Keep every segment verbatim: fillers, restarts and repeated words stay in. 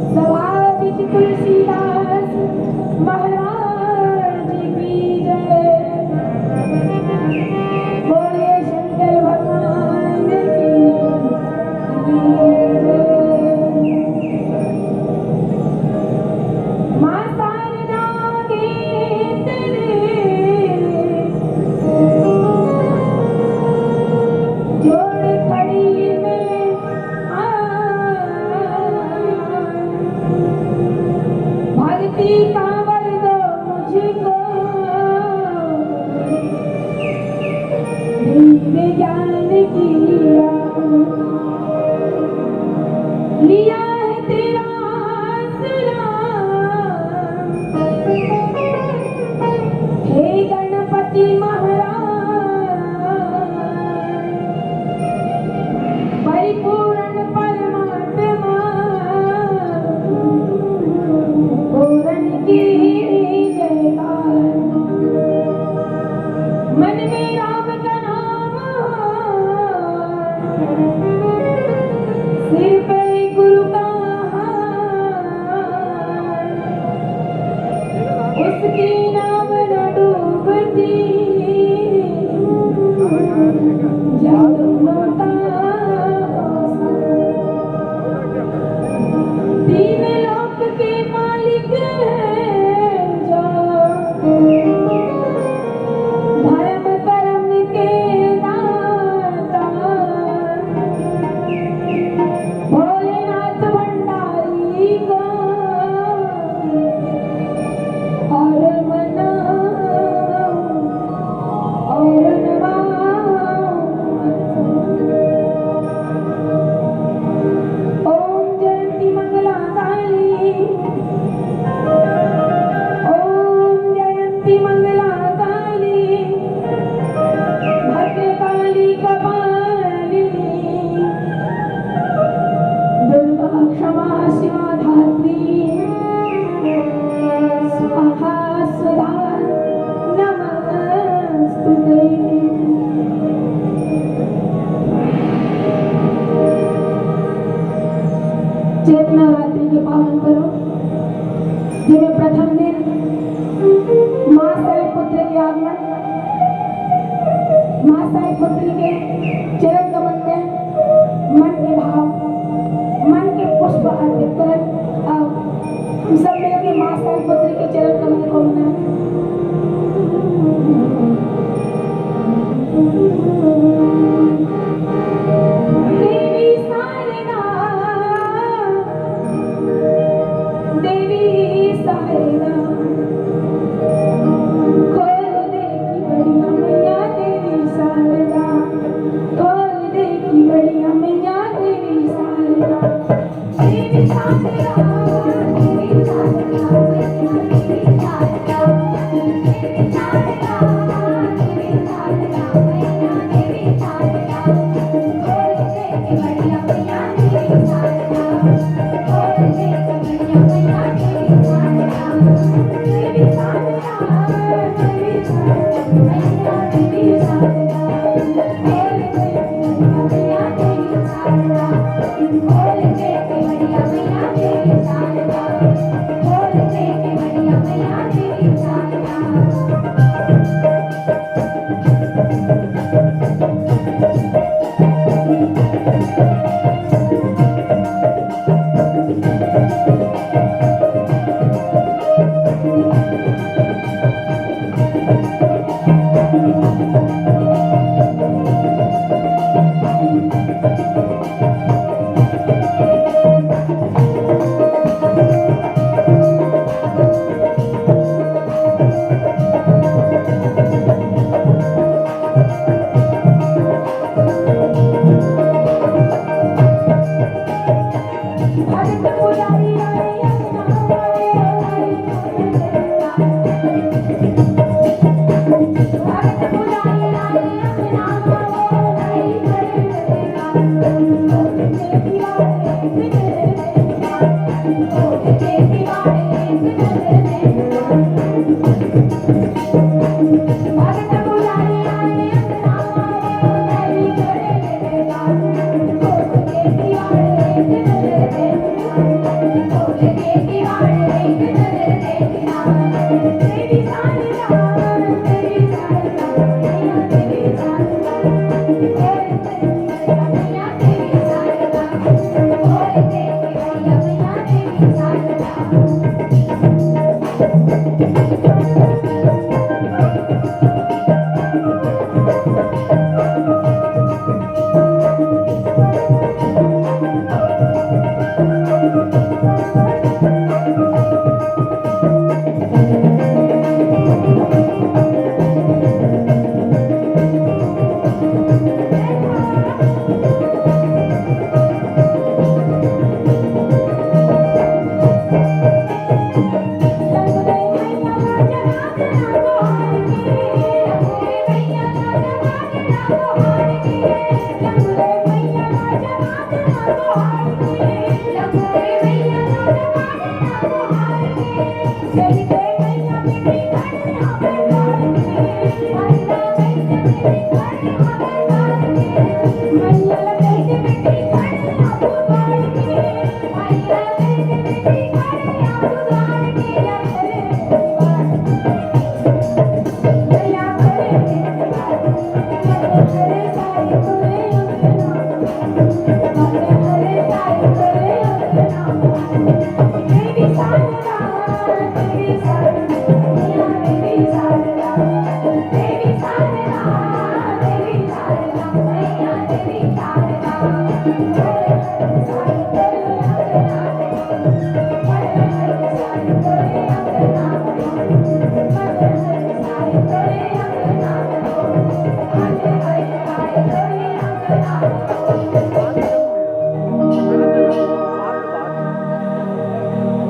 सभा बीच तुलसीदास महाराज की जय। बोलिए शंकर भगवान की जय। माँ शारदा के तेरे जोड़ खड़ी मैं भक्ति का वर दो मुझको, दिव्य ज्ञान की लिया है तेरा आसरा। हे गणपति महाराज, परिपूर्ण परमात्मा, पूर्ण की जयकार। मन में राम का नाम हो, सिर पे गुरु का हार, उसके नाम न डूबती जगमगा। तीन लोक के मालिक है जो, धर्म कर्म के दाता, भोलेनाथ भंडारी को और मनाओ और नवाओ। ओम जयंती मंगला काली, ओम जयंती मंगला काली, भद्रकाली कपालिनी, दुर्गा क्षमा शिवा धात्री, स्वाहा सदा नमस्तुते। चैत्र नवरात्रि के पावन पर्व, जेमे प्रथम दिन माँ शैलपुत्री के आगमन, माँ शैलपुत्री के चरण कमल में मन के भाव, मन के पुष्प अर्पित करन। अब हम सब मिलके माँ शैलपुत्री के चरण कमल को मनाएं।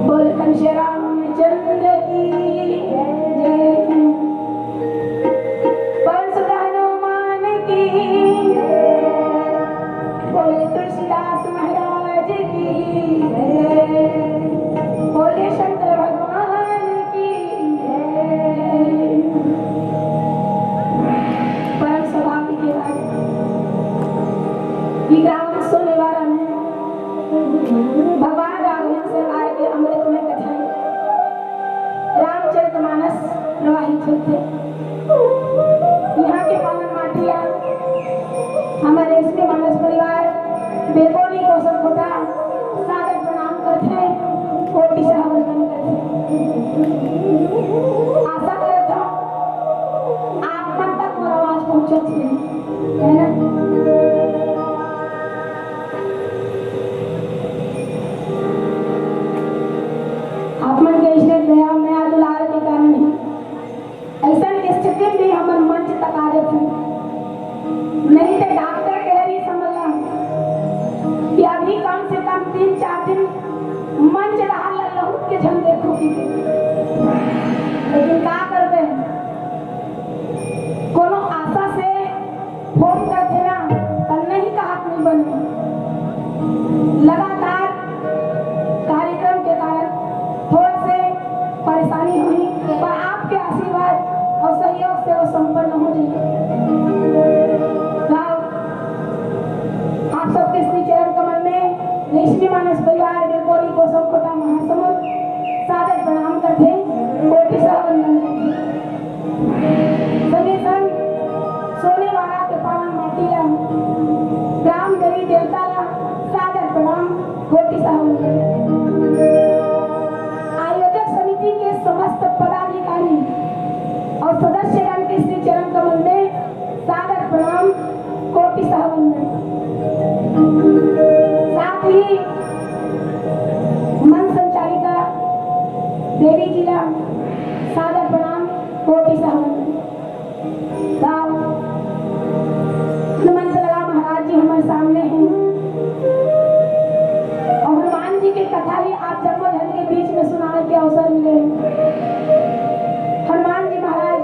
बोल कंचराम चंद्र की जय। पवन सुत हनुमान की जय। बोले तुलसीदास महाराज की जय। बोले शंकर भगवान की जय। परम सौभाग्य के बाद विग्राम सोने वाला में भगवान राघवेंद्र से आए के अमृत में कथन रामचरितमानस प्रवाहित होथे। यहाँ के पावन माटी आ हमर रेशमी मानस परिवार बेलकोनी कोसम कोटा सादर प्रणाम करथे, कोटि सह वंदन करथे। आशा करत हूँ आप मन तक मोर आवाज पहुँचत हे, है ना? आप मन के इसने दया, मया, दुलार के कारण ही ऐसन स्थिति में हमर मंच तक आ रहे थे। नहीं तो डॉक्टर कह रही समझ ला कि अभी कम से कम तीन चार दिन मंच रहा लल्लहुत के झन देखो की। लेकिन का करबे, कोनो आशा से फोन करथे ना, त नहीं कहा कोई बने। लगातार कार्यक्रम के कारण थोड़ा से परेशानी हुई, पर आपके आशीर्वाद और सहयोग से वो संपन्न हो गई। गाओ, आप सबके श्री चरण कमल में रेशमी मानस परिवार बेलकोनी कोसम कोटा महासमुंद सादर प्रणाम करथे, कोटि सह वंदन करथे। संगे संग सोने वाला के पावन माटी ला, ग्राम देवी देवता ला सादर प्रणाम, कोटि सह वंदन। आयोजक समिति के समस्त पदाधिकारी और सदस्यगण के श्री चरण कमल में सादर प्रणाम, कोटि सह वंदन। साथ ही मंच संचालिका देवी जी ला सादर प्रणाम, कोटि सह वंदन। गाओ, हनुमंत लाल महाराज जी हमारे सामने हैं और हनुमान जी की कथा ही आप जम्मो झन के बीच में सुनाने के अवसर मिले हैं। हनुमान जी महाराज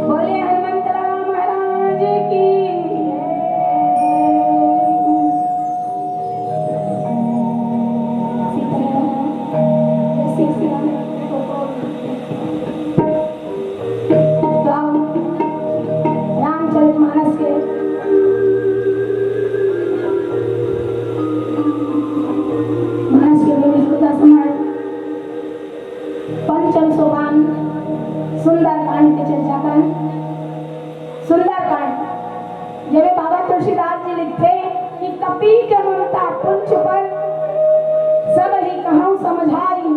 बोले हनुमंत लाल महाराज की। तो आओ, रामचरित मानस के, मानस के विभूति का समय पंचम सोपान सुंदरकांड के चर्चा करन। सुंदरकांड, जेमे बाबा तुलसीदास जी लिखथे कि कपि के ममता पुंछ पर, सब ही कहउँ समझाई,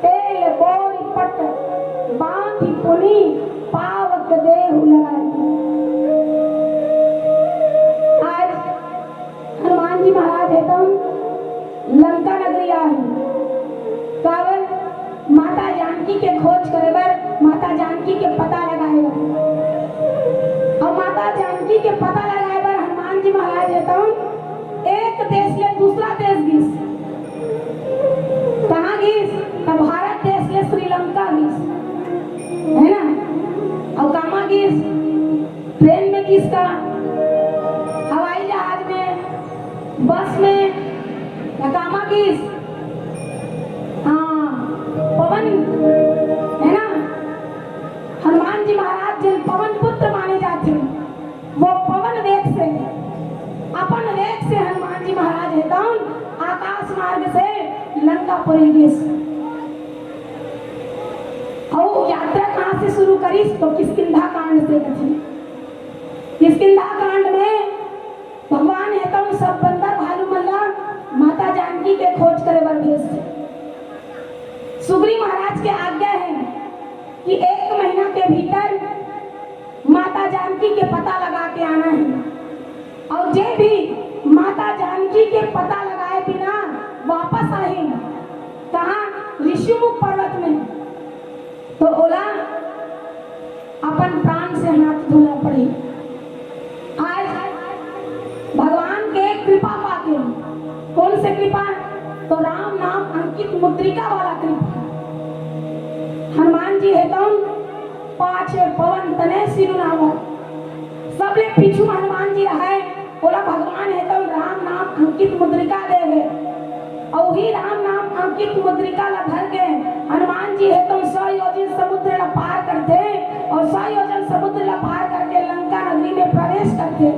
तेल बोरि पट बाँधि पुनि पावक देहु लगाई। आज हनुमान जी महाराज हे तउन लंका नगरी आहे। काबर? माता जानकी के खोज करे बर, माता जानकी के पता लगाए बर। अउ माता जानकी के पता लगाए बर हनुमान जी महाराज हे तउन एक देश ले दूसरा देश गिस। कहाँ गिस? त भारत देश ले श्रीलंका गिस, है ना? अउ कामा गिस? ट्रेन में गिस का, हवाई जहाज में, बस में, या कामा गिस? हाँ, पवन, है ना? हनुमान जी महाराज जेन पवन पुत्र माने जाथे, वो पवन वेग से, अपन वेग से हनुमान जी महाराज हे तउन आकाश मार्ग से लंकापुरी गिस। अउ यात्रा कहाँ से शुरू करिस? तो किष्किंधा कांड से कथे। किष्किंधा कांड में भगवान हे तउन सब बंदर भालू मन ला माता जानकी के खोज करे बर भेजथे। सुग्रीव महाराज के आज्ञा हे कि एक महीना के भीतर माता जानकी के पता लगा के आना हे। अउ जे भी माता जानकी के पता लगाए बिना वापस आही, कहाँ? ऋषिमुख पर्वत में, तो ओला अपन प्राण से हाथ धोना पड़ही। आज भगवान के कृपा पाके, कौन से कृपा? तो राम नाम अंकित मुद्रिका वाला कृपा। हनुमान जी हे तउन पाछे पवन तनय सिरु नावा। सबले पीछू हनुमान जी रहय, ओला भगवान हे तउन राम नाम अंकित मुद्रिका दे हे। अउ उही राम नाम अंकित मुद्रिका ला धर के हनुमान जी हे तउन सौ योजन समुद्र ला पार करथे अउ सौ योजन समुद्र ला पार करके लंका नगरी में प्रवेश करथे।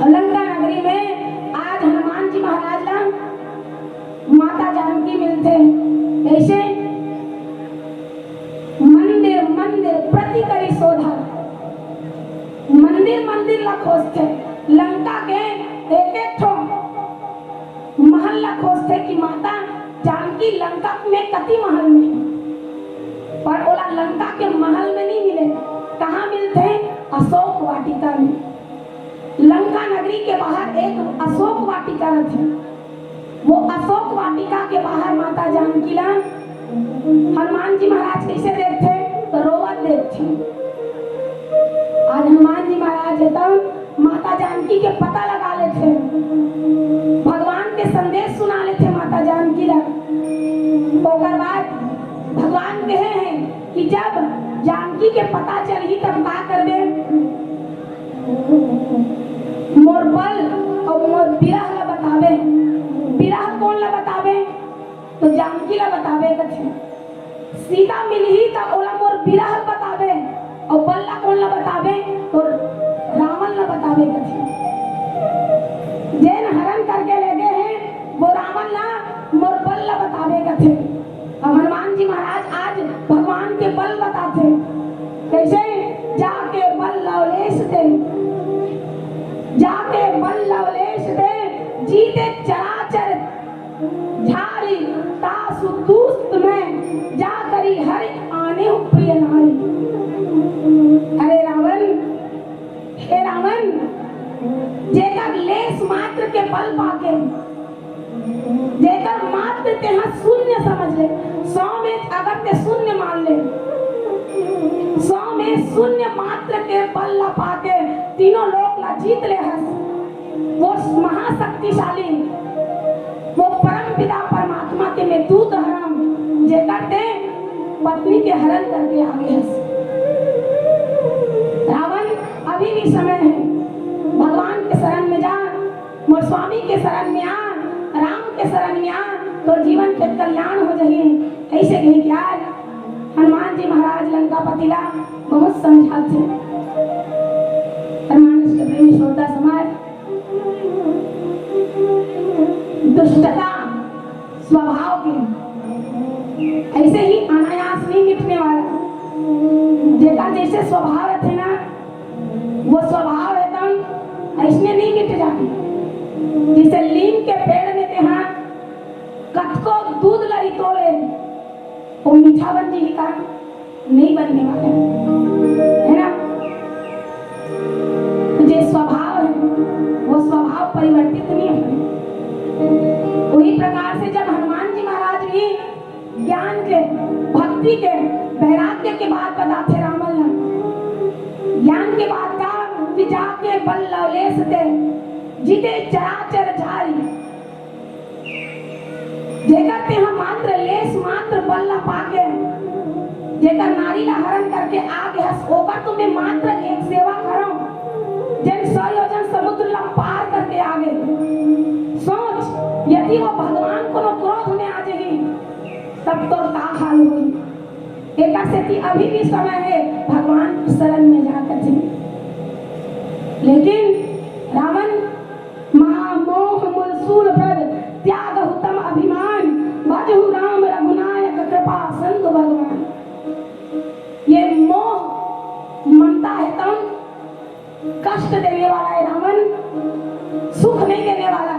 अउ लंका नगरी में आज हनुमान जी महाराज ला माता जानकी मिलथे। कइसे? मंदिर मंदिर प्रति करी शोधा। मंदिर मंदिर ला खोजथे, लंका के एक एक ठो महल ला खोजथे कि माता जानकी लंका में कति महल में हे। पर ओला लंका के महल में नइ मिले। कहाँ मिलथे? अशोक वाटिका में। लंका नगरी के बाहर एक अशोक वाटिका रथे। वो अशोक वाटिका के बाहर माता जानकी ला हनुमान जी महाराज कइसे देखथे? तो रोवत देखथे। आज हनुमान जी महाराज हे तउन माता जानकी के पता लगा लेथे, भगवान के संदेश सुना लेथे माता जानकी ला। ओकर बाद भगवान कहे हे कि जब जानकी के पता चलही तब का करबे? मोर बल अउ मोर बिरह ला बताबे। बिरह कोन ला बताबे? तो जानकी ला बताबे कथे। सीता मिलही त ओला मोर बिरह बताबे, अउ बल ला कोन ला बताबे? तो रावण ला बताबे कथे। जेन हरण करके ले गे हे, वो रावण ला मोर बल ला बताबे कथे। अब हनुमान जी महाराज आज भगवान के बल बताथे। कइसे? जाके बल लवलेश दे, जाके बल लवलेश दे, जीते चराचर झारी, तासु दूस्त में जा करी हरि आने प्रिय नारी। अरे रावण, हे रावण, जेकर लेस मात्र के बल पाके, जेकर मात्र तेहा शून्य समझ ले, सौ में अगर ते शून्य मान ले, सौ में शून्य मात्र के बल ला पाके तीनों लोक ला जीत ले हस, वो महाशक्तिशाली, वो परम पिता परमात्मा के मैं दूत हरम, जेकर ते पत्नी के हरण करके आगे हस। रावण, अभी भी समय है, भगवान के शरण में जा, मोर स्वामी के शरण में आ, राम के शरण में आ, तो जीवन के कल्याण हो जाही। ऐसे कही क्या हनुमान जी महाराज लंकापति ला बहुत समझाथे। हनुमान जी के प्रेमी श्रोता समाज, दुष्टता स्वभाव के ऐसे ही अनायास नहीं मिटने वाला। जेकर जैसे स्वभाव रथे ना, वो स्वभाव एकदम ऐसने नहीं मिट जाही। जैसे लीम के पेड़ में तेहा कतको दूध ला रितो ले, वो मीठा बन जाही का? नहीं बनने वाला है, है ना? तो जे स्वभाव है, वो स्वभाव परिवर्तित नहीं होता। वही प्रकार से जब हनुमान जी महाराज भी ज्ञान के, भक्ति के, वैराग्य के बात बताथे रावण ला, ज्ञान के बात का कि जाके बल लवलेश दे, जिते चराचर झारी, जेकर तेहा मात्र लेस मात्र बल ला पाके, जेकर नारी ला हरण करके आ गे हस, ओकर तो मैं मात्र एक सेवा करंव, जेन सौ योजन समुद्र ला पार करके आ गे। सोच, यदि वो भगवान कोनो क्रोध में आ जाही, तब तोर का हाल होही? एकर सेती अभी भी समय है भगवान के शरण में जाकर जी। लेकिन रावण महामोह मूल शूल प्रद त्यागहु तम अभिमान, भजहु राम रघुनायक कृपा संत भगवान। ये मोह ममता है तम कष्ट देने वाला है रावण, सुख नहीं देने वाला।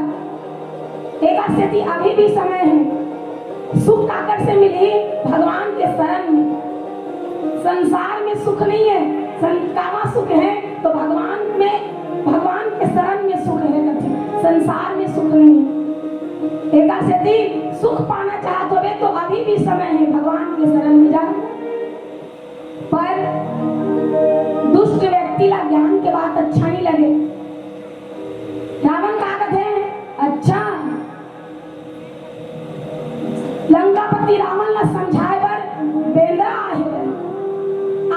एकर सेती अभी भी समय है। सुख काकर से मिलही? भगवान के शरण में। संसार में सुख नहीं है। सं-, कामा सुख है तो भगवान में, भगवान के शरण में सुख है कथे, संसार में सुख नहीं है। एकर सेती सुख पाना चाहत होबे तो अभी भी समय है, भगवान के शरण में जा। पर दुष्ट व्यक्ति ला ज्ञान के बात अच्छा नहीं लगे। रावण का कथे, अच्छा, रावण ला समझाए बर बेंदरा आहे।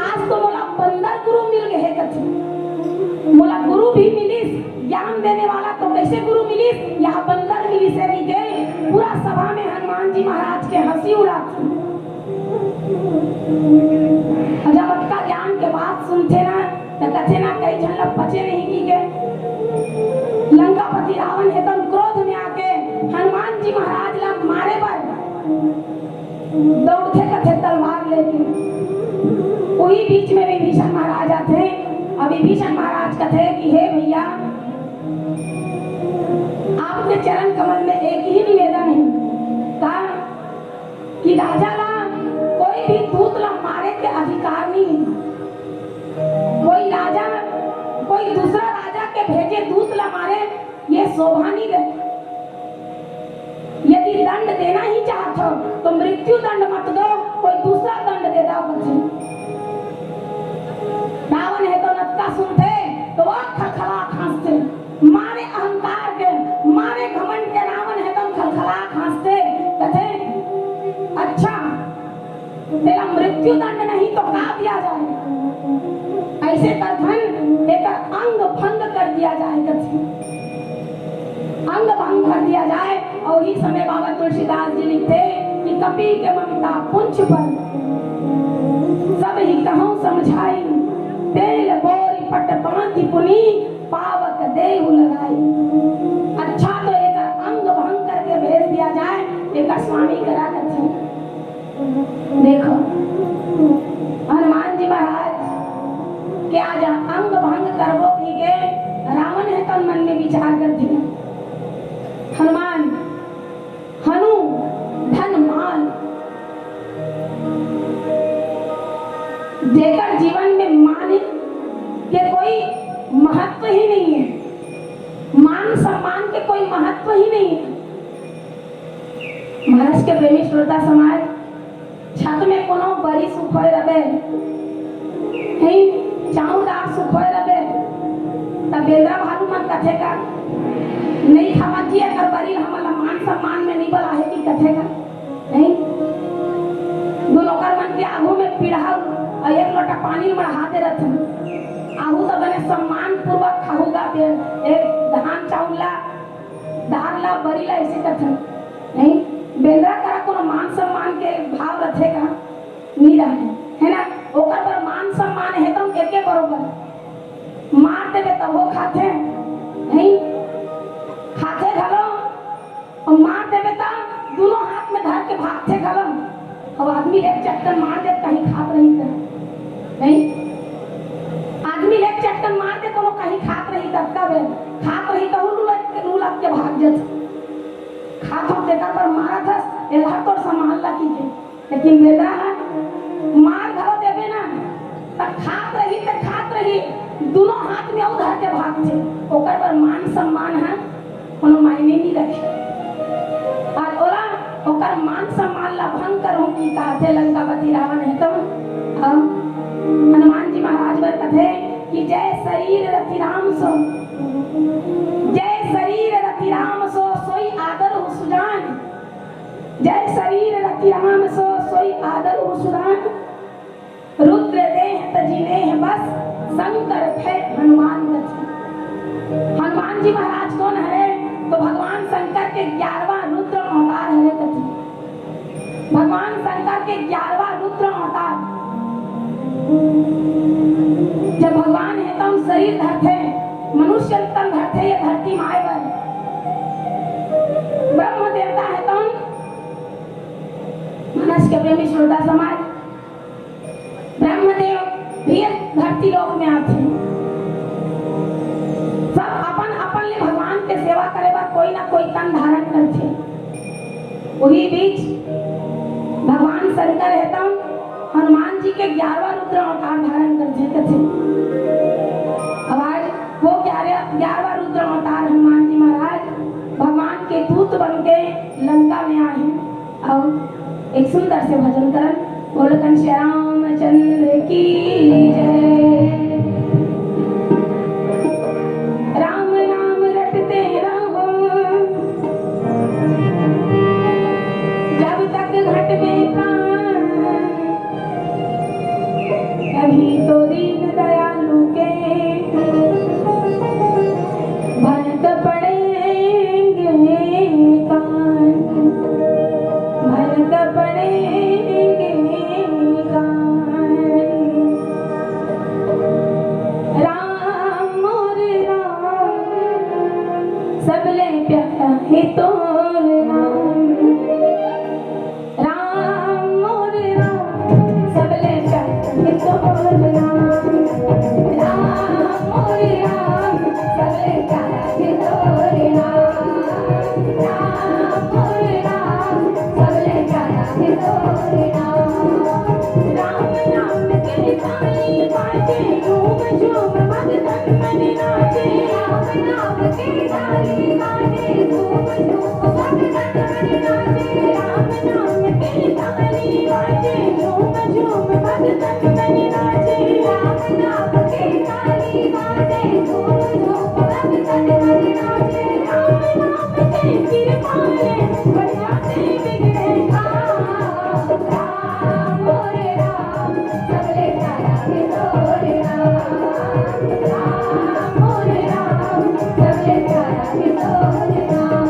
आज तो मोला बंदर गुरु मिल गए हे कथे। मोला गुरु भी मिलिस, ज्ञान देने वाला तो कैसे गुरु मिलिस, यहाँ बंदर मिलिस हे कहिके पूरा सभा में हनुमान जी महाराज के हंसी उड़ाथे। अउ जब अतका ज्ञान के बात सुनथे ना, त कथे ना, कई झन ला पचे नहीं कहिके लंकापति रावण हे तन क्रोध में आके हनुमान जी महाराज ला मारे बर दौड़थे कथे तलवार लेके। वही बीच में विभीषण महाराज आथे। अब विभीषण महाराज कथे कि हे भैया, आपके चरण कमल में एक ही निवेदन है, का कि राजा ला कोई भी दूत ला मारे के अधिकार नहीं है। कोई राजा, कोई दूसरा राजा के भेजे दूत ला मारे, ये शोभा नहीं दे। यदि दंड देना ही चाहत हो तो मृत्यु दंड मत दो, कोई दूसरा दंड दे दो मुझे। रावण हे तो नतका सुनथे तो वो खलखला खांसथे। मारे अहंकार के, मारे घमंड के रावण हे तो खलखला खांसथे। कथे, अच्छा, तेला मृत्यु दंड नहीं तो का दिया जाए? ऐसे करथन एकर अंग भंग कर दिया जाए, कथे। अंग भंग कर दिया जाए। और इस समय बाबा तुलसीदास जी लिखते कि कपि के ममता पुंछ पर सब ही कहूँ समझाई, तेल बोरी पट बांधि पुनि पावक देहु लगाई। अच्छा तो एकर अंग भंग करके भेज दिया जाए, एकर स्वामी करा कथे। देखो, हनुमान जी महाराज के आज अंग भंग करबो कहिके रावण हे तन मन में विचार करथे। हनुमान, हनु, धन मान, जेकर जीवन में मान के कोई महत्व ही नहीं है, मान सम्मान के कोई महत्व ही नहीं है। मानस के प्रेमी श्रोता समाज, छत में कोनो बरी सुखोय रबे, नहीं, चाउर दार सुखोय रबे, त बेंदरा भालू मन कथे का, नहीं खावा जी, अगर बरी हमन ला मान सम्मान में नहीं बलाहे की कथे का, नहीं? दू नौकर मन के आगू में पीढ़ा अउ एक लोटा पानी मढ़ा दे रथे, आहू त बने सम्मान पूर्वक खाहू गा बे, एक धान चाउर ला, दार ला, बरी ला ऐसे कथे। नहीं, बेंदरा करा कोनो मान सम्मान के भाव रथे का? नहीं रहे, है ना? ओकर बर मान सम्मान हे तो एके बरोबर। मार देबे तब वो खाथे, नहीं? खाथे घलो, अउ मार देबे त दोनों हाथ में धर के भागथे घलो। अब आदमी एक चट्टन मार दे, कहीं खात रही त, नहीं? आदमी एक चट्टन मार दे, कोनो कहीं खात रही तब, तब खात रही त उल्लू लग के, उल्लू लग के भाग जाथे। खात हो तेकर पर मारत हस, एला तोर सामान ला की के। लेकिन बेंदरा ह मार घलो देबे ना, त खात रही, त खात रही, दोनों हाथ में अउ धर के भागथे। ओकर बर मान सम्मान ह कोनो मायने नहीं रखे। अउ ओला, ओकर मान सम्मान ला भंग करहूं की कहथे लंकापति रावण हे तो। अउ हनुमान जी महाराज बर कथे कि जय शरीर रति राम सो, जय शरीर रति राम सो, सोई आदर हो सुजान। जय शरीर रति राम सो, सोई आदर हो सुजान। रुद्र देह तजि नेह बस, शंकर भय हनुमान कथे। हनुमान जी महाराज कौन हरे? तो भगवान शंकर के ग्यारहवाँ रुद्र अवतार हरे कथे। भगवान शंकर के ग्यारहवाँ रुद्र अवतार। जब भगवान हे तन शरीर धरथे, मनुष्य तन धरथे ये धरती माय बर। ब्रह्म देवता हे तन, मानस के प्रेमी श्रोता समाज, ब्रह्मदेव भी धरती लोक में आथे। सब अपन अपन ले भगवान के सेवा करे बर कोई ना कोई तन धारण करथे। वही बीच भगवान शंकर हे तन हनुमान जी के ग्यारहवाँ रुद्र अवतार धारण करथे कथे। अब आज वो ग्यारह, ग्यारहवाँ रुद्र अवतार हनुमान जी महाराज भगवान के दूत बन के लंका में आए हैं। अउ एक सुंदर से भजन करन। बोल कंस रामचंद्र की जय। राम नाम रटते रहो, जब तक घट में बनेंगे गान। राम मोरे राम, सबले प्यारा हे तोर नाम। राम मोरे राम, सबले प्यारा हे तोर नाम। राम मोरे राम, सबले प्यारा हे तोर नाम। राम मोरे राम, सबले प्यारा हे तोर नाम। राम नाम के ताली बाजे, झूम झूम भगतन मन नाचे। राम नाम के ताली बाजे, झूम झूम भगतन मन नाचे। राम नाम के ताली बाजे, झूम झूम भगतन मन नाचे। राम नाम के ताली बाजे, झूम झूम भगतन मन नाचे। राम नाम के कृपा ले, बढ़िया से बिगड़े काम। राम मोरे राम, सबले प्यारा हे तोर नाम। राम मोरे राम, सबले प्यारा हे तोर नाम।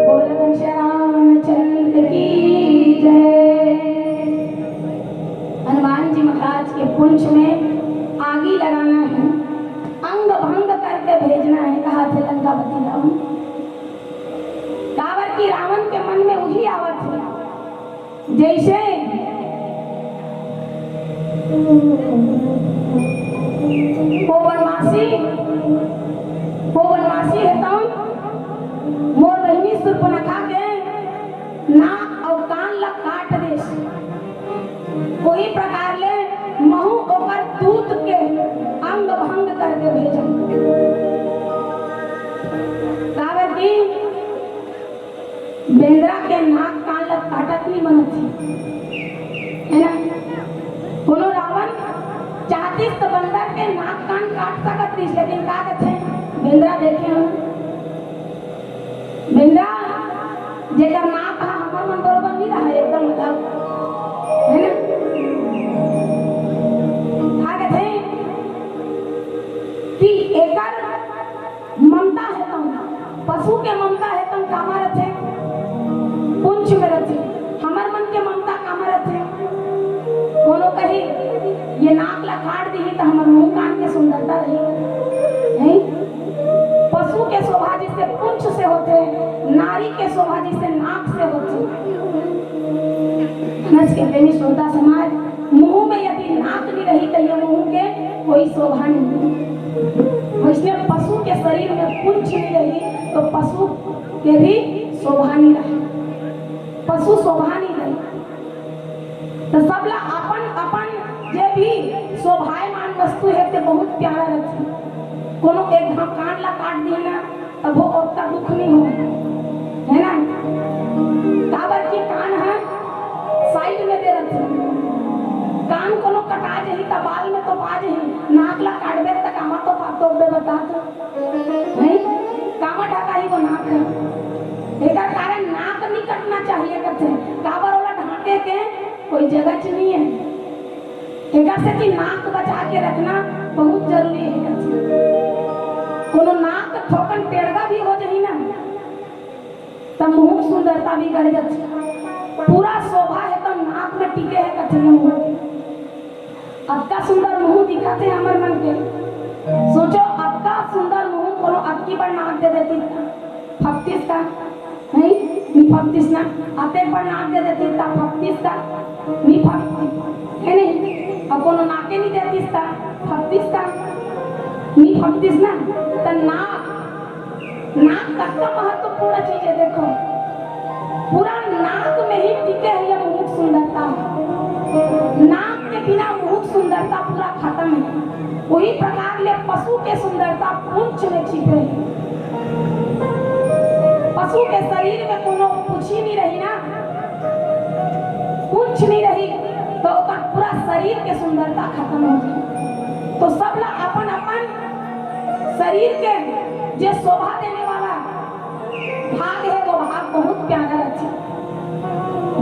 बोल घनश्याम रामचंद्र की जय। हनुमान जी महाराज के पुंछ में आगी लगाना है, अंग भंग करके भेजना है, कहा थे लंकापति रावण। काबर कि रावण के मन में उही आवत है, जैसे वो वनवासी, वो वनवासी हे तौन मोर बहिनी सुर्पनखा के नाक अउ कान ला काट देस। कोई प्रकार ले महू ओकर दूत के अंग भंग करके भेजंव। काबर कि बेंदरा के नाक कान ल काटत नहीं बनत हे, है ना? कोनो रावण चाहतिस त बंदर के नाक कान काट सकत रहिस, लेकिन का कथे बेंदरा देखे हन, बेंदरा जेकर नाक ह हमर मन बरोबर नहीं रहा, एकदम अलग, है ना? का कथे कि एकर ममता हे तौन, पशु के ममता हे तौन कामा रथे, पुंछ में रथे। हमर मन के ममता कामा रथे? कोनो कही, ये नाक ला काट दिही त हमर मुंह कान के सुंदरता रही, नहीं? पशु के शोभा जिसे पुंछ से होथे, नारी के शोभा जिसे नाक से होथे। नस के प्रेमी श्रोता समाज, मुंह में यदि नाक रही त ये मुंह के कोई शोभा नहीं। वैसने पशु के शरीर में पूंछ नहीं रही तो पशु के भी शोभा नहीं रही, पशु शोभा नहीं रही। तो सबला अपन अपन जे भी शोभायमान वस्तु हे ते बहुत प्यारा रथे। कोनो एक घाव कान ला काट दी ना, तभो ओतका दुख नहीं हो, है ना? काबर कि कान ह साइड में दे रथे। कान कोनो कटा जही त बाल में तो पा जही, नाक ला काटबे त कामा तो पा तोपबे, बता तो। नहीं, कामा ढकाही वो नाक ह। एकर कारण नाक नहीं कटना चाहिए कथे, काबर ओला ढांके के कोई जगह च नहीं है। एकर से कि नाक बचा के रखना बहुत जरूरी है कथे। कोनो नाक थोकन टेढ़ा भी हो जही ना, त मुंह के सुंदरता बिगड़ जाथे। पूरा शोभा हे त नाक में टिके हे कथे ये मुंह। अतका सुंदर मुंह दिखत हे हमर मन के। सोचो, अतका सुंदर मुंह कोनो अतकी बड़ नाक दे देती, फकतीस का? नहीं, नहीं फकतीस ना। अतेक बड़ नाक दे देती त फकतीस का? नहीं फकतीस, है नहीं? अब कोनो नाके नहीं देतीस त फकतीस का? नहीं फकतीस ना। त नाक नाक कतका महत्वपूर्ण चीज है, देखो, पूरा नाक में ही टिके है ये मुंह के सुंदरता। नाक के बिना मुंह के सुंदरता पूरा खत्म है। वही प्रकार ले पशु के सुंदरता पूंछ में छिपे है। पशु के शरीर में कोनो पूंछी नहीं रही ना, पूंछ नहीं रही तो ओकर पूरा शरीर के सुंदरता खत्म हो जाए। तो सबला अपन अपन शरीर के जे शोभा देने वाला भाग है, वो भाग बहुत प्यारा रथे।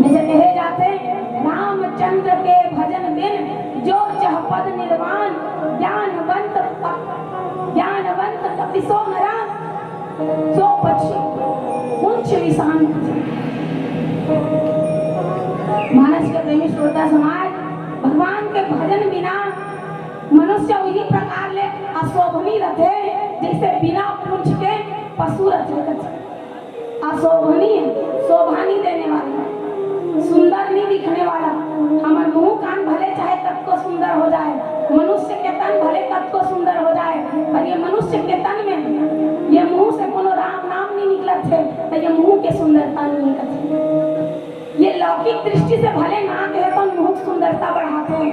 जैसे कहे जाते, रामचंद्र के भजन बिन जो चहपद निर्वाण, ज्ञानवंत प-, ज्ञानवंत कपि सो नरा, सो पक्षी पूंछ विषाण। मानस के प्रेमी श्रोता समाज, भगवान के भजन बिना मनुष्य वही प्रकार ले अशोभनीय रथे, जैसे बिना पूंछ के पशु रथे। अशोभनीय, शोभा नहीं देने वाला, सुंदर नहीं दिखने वाला। हमर मुंह कान भले चाहे कतको सुंदर हो जाए, मनुष्य के तन भले कतको सुंदर हो जाए, पर ये मनुष्य के तन में ये मुंह से कोनो राम नाम नहीं निकलत है, तो ये मुंह के सुंदरता नहीं निकलत है। ये लौकिक दृष्टि से भले नाक है तो मुंह के सुंदरता बढ़ाथे,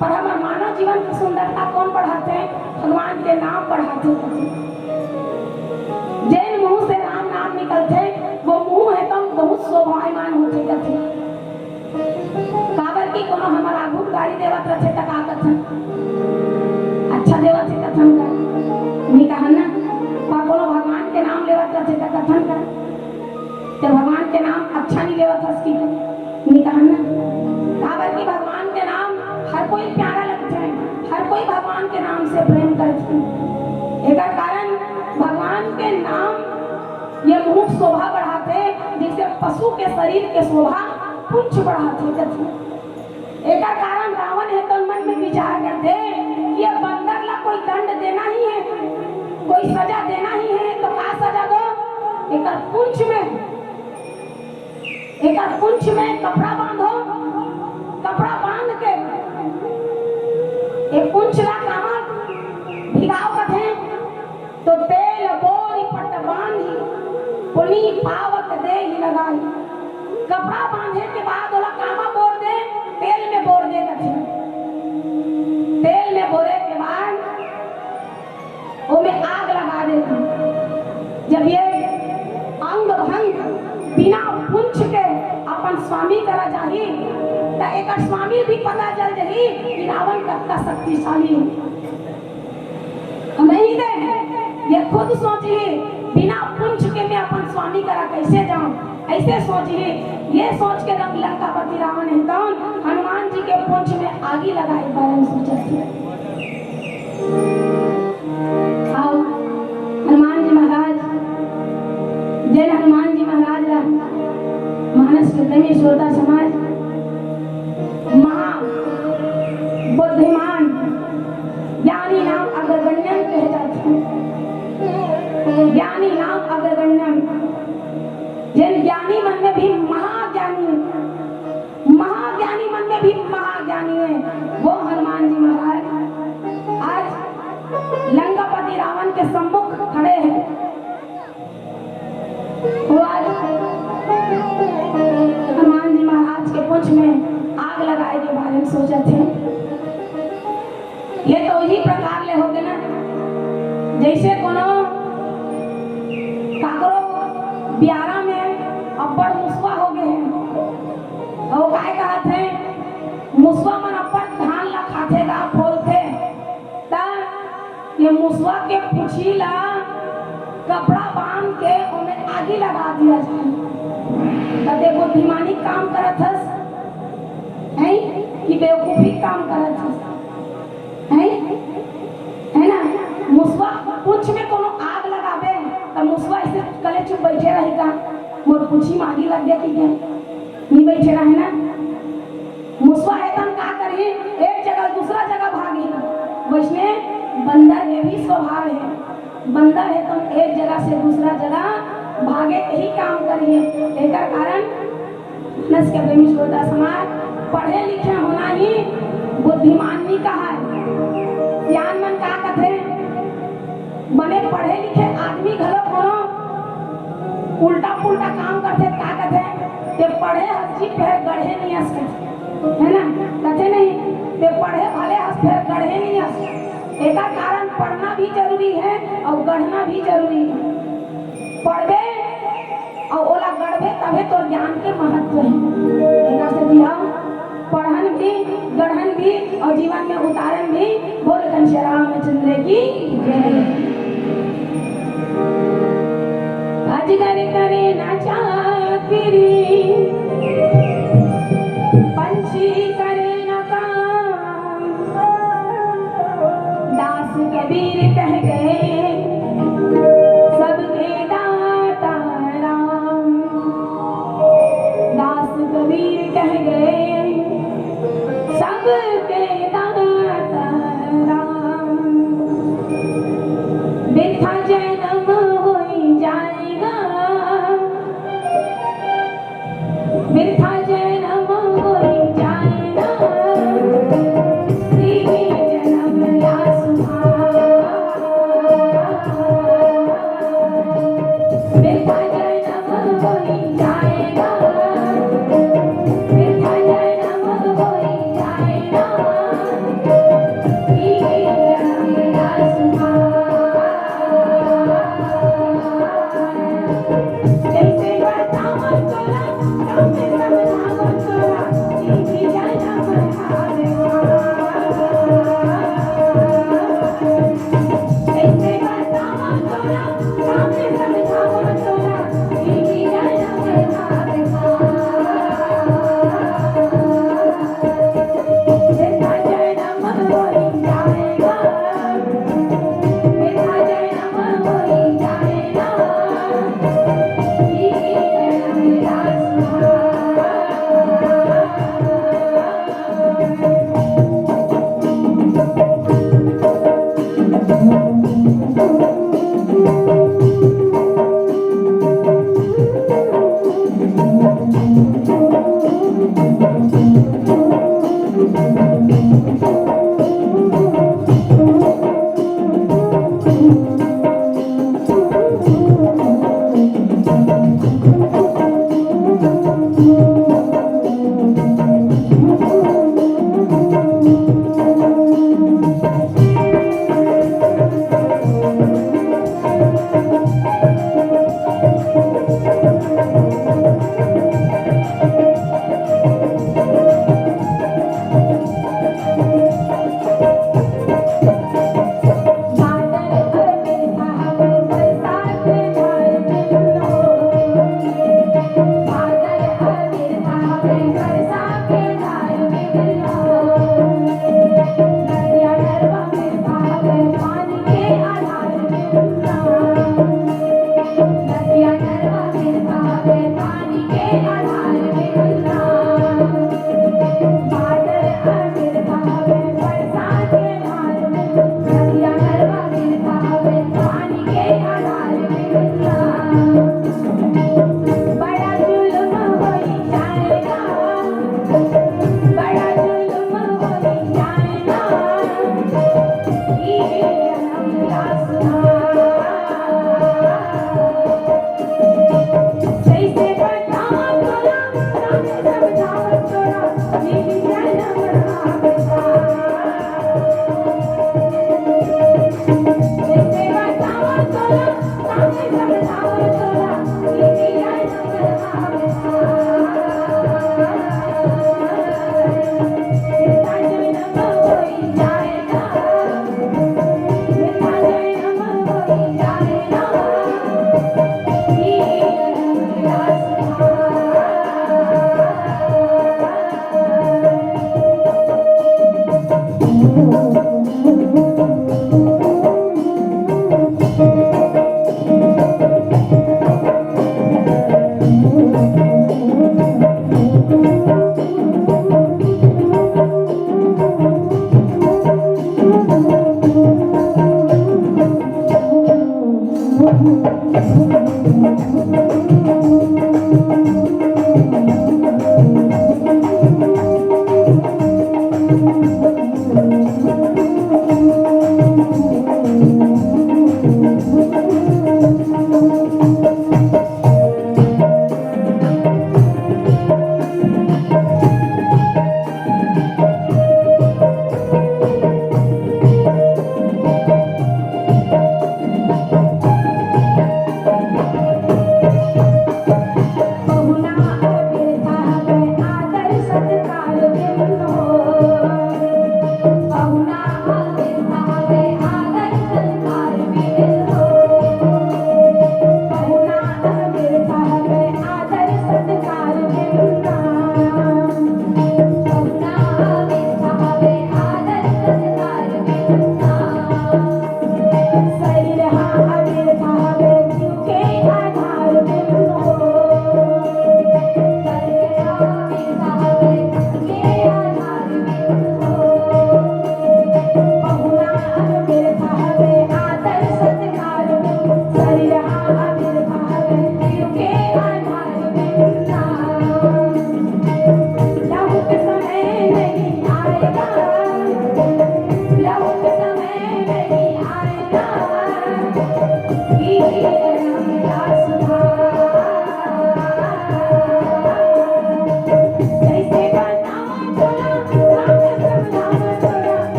पर हमर मानव जीवन के सुंदरता कौन बढ़ाथे? भगवान के नाम बढ़ाथे। जेन मुंह से राम नाम निकलथे, वो मुंह है तो बहुत शोभायमान होथे कथे। काबर कि कोनो हमर आगू गारी देवत रथे त का कथन? अच्छा देवत हे कथन का? नहीं कहन ना। पर कोनो भगवान के नाम लेवत रथे त कथन का? ते भगवान के नाम अच्छा नहीं लेवत हस कि? नहीं कहन ना। काबर कि भगवान के नाम हर कोई प्यारा लगथे, हर कोई भगवान के नाम से प्रेम करथे। एकर कारण भगवान के नाम ये मुंह शोभा बढ़ाथे, जैसे पशु के शरीर के शोभा पूंछ बढ़ाथे कथे। एकर कारण रावण हे तो मन में विचार करथे कि ये बंदर ला कोई दंड देना ही है, कोई सजा देना ही है, तो का सजा दो? एकर पूंछ में, एकर पूंछ में कपड़ा बांधो, कपड़ा बांध के एक पूंछ ला कामा भिगाव कथे, तो तेल बोरि पट बांधि, पुनि पावक देहि लगाई। कपड़ा बांधे के बाद ओला कामा बोर दे, तेल में बोर दे कथे। तेल में बोरे के बाद ओमे आग लगा देथे। जब ये अंग भंग बिना पूंछ के अपन स्वामी करा जाही, त एकर स्वामी भी पता चल जाही कि रावण कतका शक्तिशाली है। हम नहीं दे, ये खुद सोचिए, बिना पूंछ के मैं अपन स्वामी करा कैसे जाऊं? ऐसे सोचिए, ये सोच के रंग लंकापति रावण है, तौन हनुमान जी के पूंछ में आगी लगाए बारे में सोचा थी। आओ, हनुमान जी महाराज, जय हनुमान जी महाराज ला। मानस के प्रेमी श्रोता समाज, महा बुद्धिमान ज्ञानी नाम अग्रगण्यम कहे जाथे। ज्ञानी नाम अग्रगण्यम, जिन ज्ञानी मन में भी महाज्ञानी, महाज्ञानी मन में भी महाज्ञानी है, वो हनुमान बारे में सोचत हे। ये तो इही प्रकार ले होगे ना, जइसे कोनो काकरो बियारा में अब्बड़ मुसवा होगे हे, अउ काय कहत हे, मुसवा मन अब्बड़ धान ला खाथे गा, फोलथे, त ये मुसवा के पूछी ला कपड़ा बांध के ओमे आगी लगा दिया जाए। त देखो, बुद्धिमानी काम करत हस, हैं, कि बेवकूफी काम करत हस, हैं? है ना? मुसवा पूछ में कोनो आग लगाबे, त मुसवा ऐसे कले चुप बैठे रही का? मोर पूछी में आगी लग गया कि क्या? नहीं बैठे रहे ना। मुसवा हे तन का करही, एक जगह दूसरा जगह भागही। वैसने बंदर के भी स्वभाव हे, बंदर हे तन एक जगह से दूसरा जगह भागे के ही काम करही। एकर कारण नस के प्रेमी श्रोता समाज, पढ़े लिखे होना ही बुद्धिमान नहीं कहा है। सियान मन का कथे, बने पढ़े लिखे आदमी घलो कोनो उल्टा पुल्टा काम करथे त का कथे, "ते पढ़े हस जी, फेर गढ़े नहीं हस," कथे, है ना? कथे नहीं, "ते पढ़े भले हस, फेर गढ़े नहीं हस।" एकर कारण पढ़ना भी जरूरी है अउ गढ़ना भी जरूरी है। पढ़बे अउ ओला गढ़बे तभे तोर ज्ञान के महत्व हे। एकर सेती हम पढ़न भी, गढ़न भी अउ जीवन में उतारन भी। बोल घनश्याम रामचंद्र की जय। अजगर करे ना चाकरी, पंछी करे ना काम, दास कबीर कह गए सबके दाता राम। दास कबीर कह गए सबके दाता राम। बिरथा जन्म होई जाएगा, बिरथा जन्म होई जाएगा, सीधी जन्म ला सुभान। बिरथा जन्म होई जाएगा, बिरथा जन्म होई जाएगा, सीधी जन्म ला सुभान।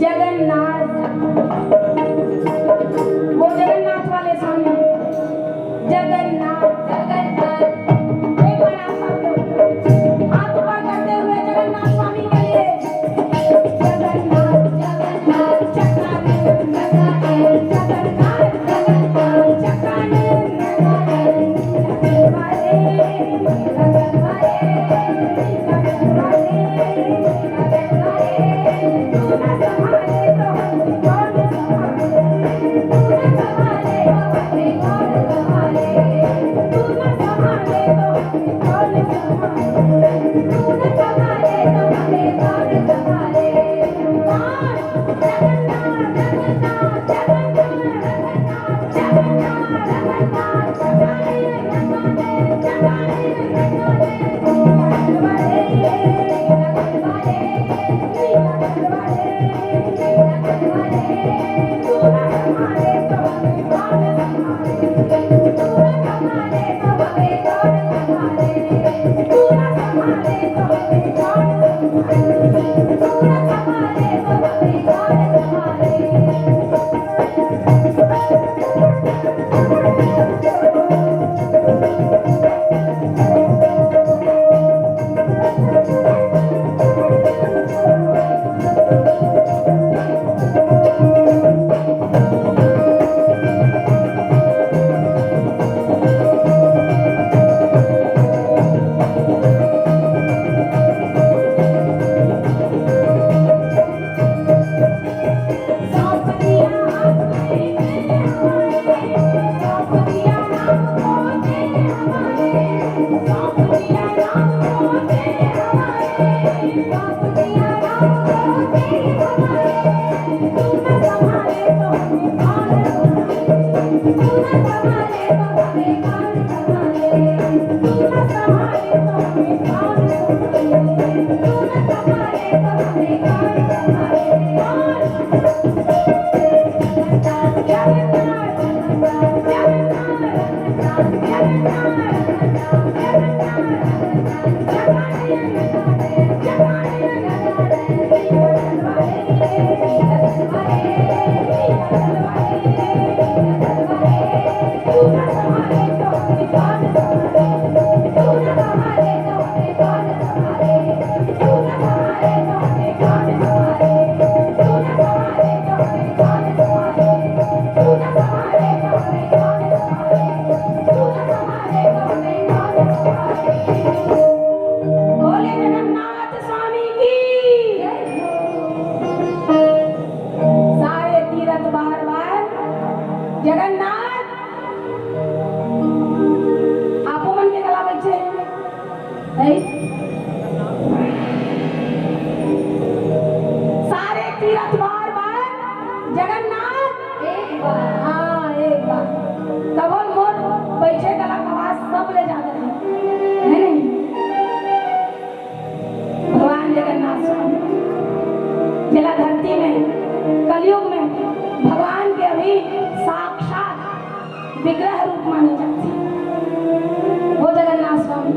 जगन्नाथ, वो जगन्नाथ वाले स्वामी, जगन्नाथ, जगन्नाथ। एक बार आप सब लोग हाथ ऊपर करते हुए जगन्नाथ स्वामी के लिए। बोले जगन्नाथ स्वामी की। सारे तीरथ बार बार जगन्नाथ। आपो मन के गला बैठे हैं। सारे तीरथ बार बार जगन्नाथ। एक बार। हाँ, एक बार। कभो मोर बैठे गला का आवाज सब ले जाते हैं, है नहीं? भगवान जगन्नाथ स्वामी, जेला धरती में, कलयुग में भगवान के अभी साक्षात विग्रह रूप माने जाथे। वो जगन्नाथ स्वामी,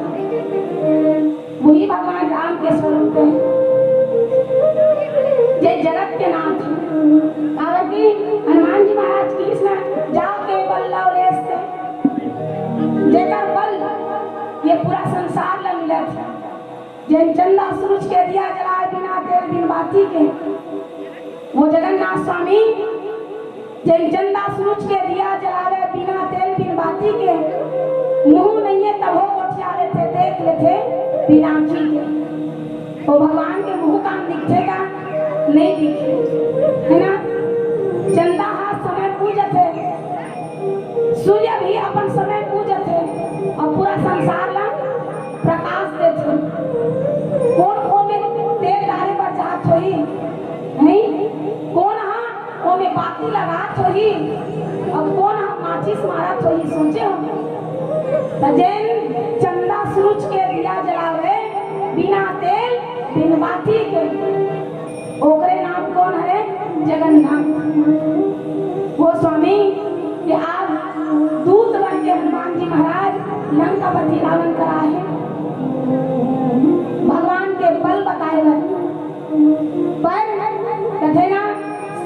वही भगवान राम के स्वरूप है, जे जगत के नाथ है। काबर कि हनुमान जी महाराज कृष्ण जाके बल्लव लेस ते, जेकर बल ये पूरा संसार ला मिलत है। जेन चंदा सूरज के दिया जलाए बिना तेल बिन बाती के, वो जगन्नाथ स्वामी, जेन चंदा सूरज के दिया जलावे बिना तेल बिन बाती के, मुंह नइये तभो गोठिया लेथे, देख लेथे बिना आँखी के। तो भगवान के मुंह कान दिखथे का? नहीं दिखे, है ना? चंदा हा समय पूजथे, सूर्य भी अपन समय पूजथे और पूरा संसार ला प्रकाश देथे। कोन ओमे तेल डारे बर जात होही? नहीं? कोन हा ओमे बाती लगात होही? और कोन हा माचिस मारत होही? सोचे हो? त जेन चंदा सूरज के दिया जलावे बिना तेल बिन बाती के, ओकरे नाम कोन हरे? जगन्नाथ। वो स्वामी कि आज दूत बन के हनुमान जी महाराज लंकापति रावण करा हे भगवान के बल बताए बर। पर कथे ना,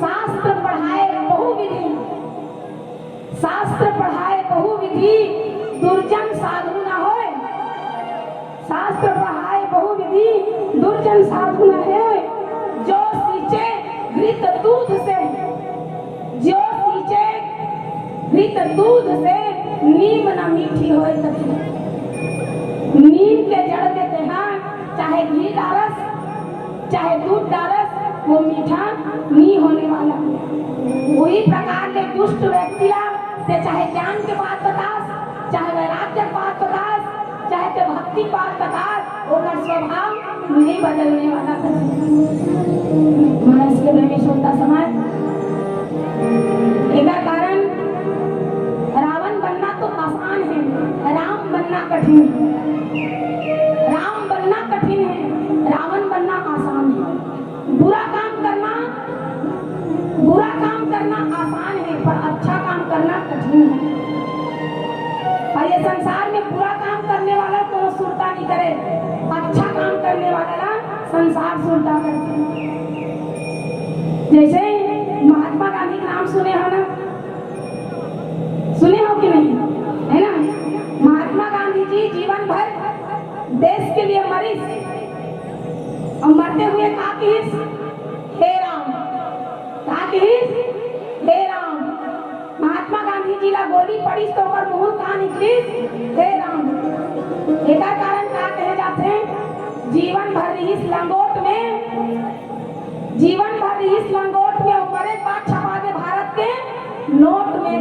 शास्त्र पढ़ाए बहु विधि, शास्त्र पढ़ाए बहु विधि, दुर्जन साधु न होय। शास्त्र पढ़ाए बहु विधि, दुर्जन साधु न होय। जो सींचे घृत दूध से, जो सींचे घृत दूध से, नीम न मीठी होय कथे। नीम के जड़ में तेहा चाहे घी डालस, चाहे दूध डालस, वो मीठा नहीं होने वाला। वही प्रकार ले दुष्ट व्यक्ति ला ते चाहे ज्ञान के बात बतास, चाहे वैराग्य के बात बतास, चाहे ते भक्ति के बात बतास, ओकर स्वभाव नहीं बदलने वाला। मनुष्य के प्रेमी श्रोता समाज, एकर कारण रावण बनना तो आसान है, राम बनना कठिन है। राम बनना कठिन है, रावण बनना आसान है। बुरा काम करना, बुरा काम करना आसान है, पर अच्छा काम करना कठिन है। और ये संसार में बुरा काम करने वाला को सुरता नहीं करे, अच्छा काम करने वाला ला संसार सुरता करथे। जैसे महात्मा गांधी का नाम सुने हो ना, सुने हो कि नहीं, है ना? महात्मा गांधी जी जीवन भर देश के लिए मरिस, और मरते हुए का किहिस? हे राम। का किहिस? हे राम। महात्मा गांधी जी ला गोली पड़िस तो ओकर मुंह का निकलिस? हे राम। एकर कारण का कहे जाथे? जीवन भर रिहिस लंगोट में, जीवन भर रिहिस लंगोट में, मरे के बाद छपा गे भारत के नोट में,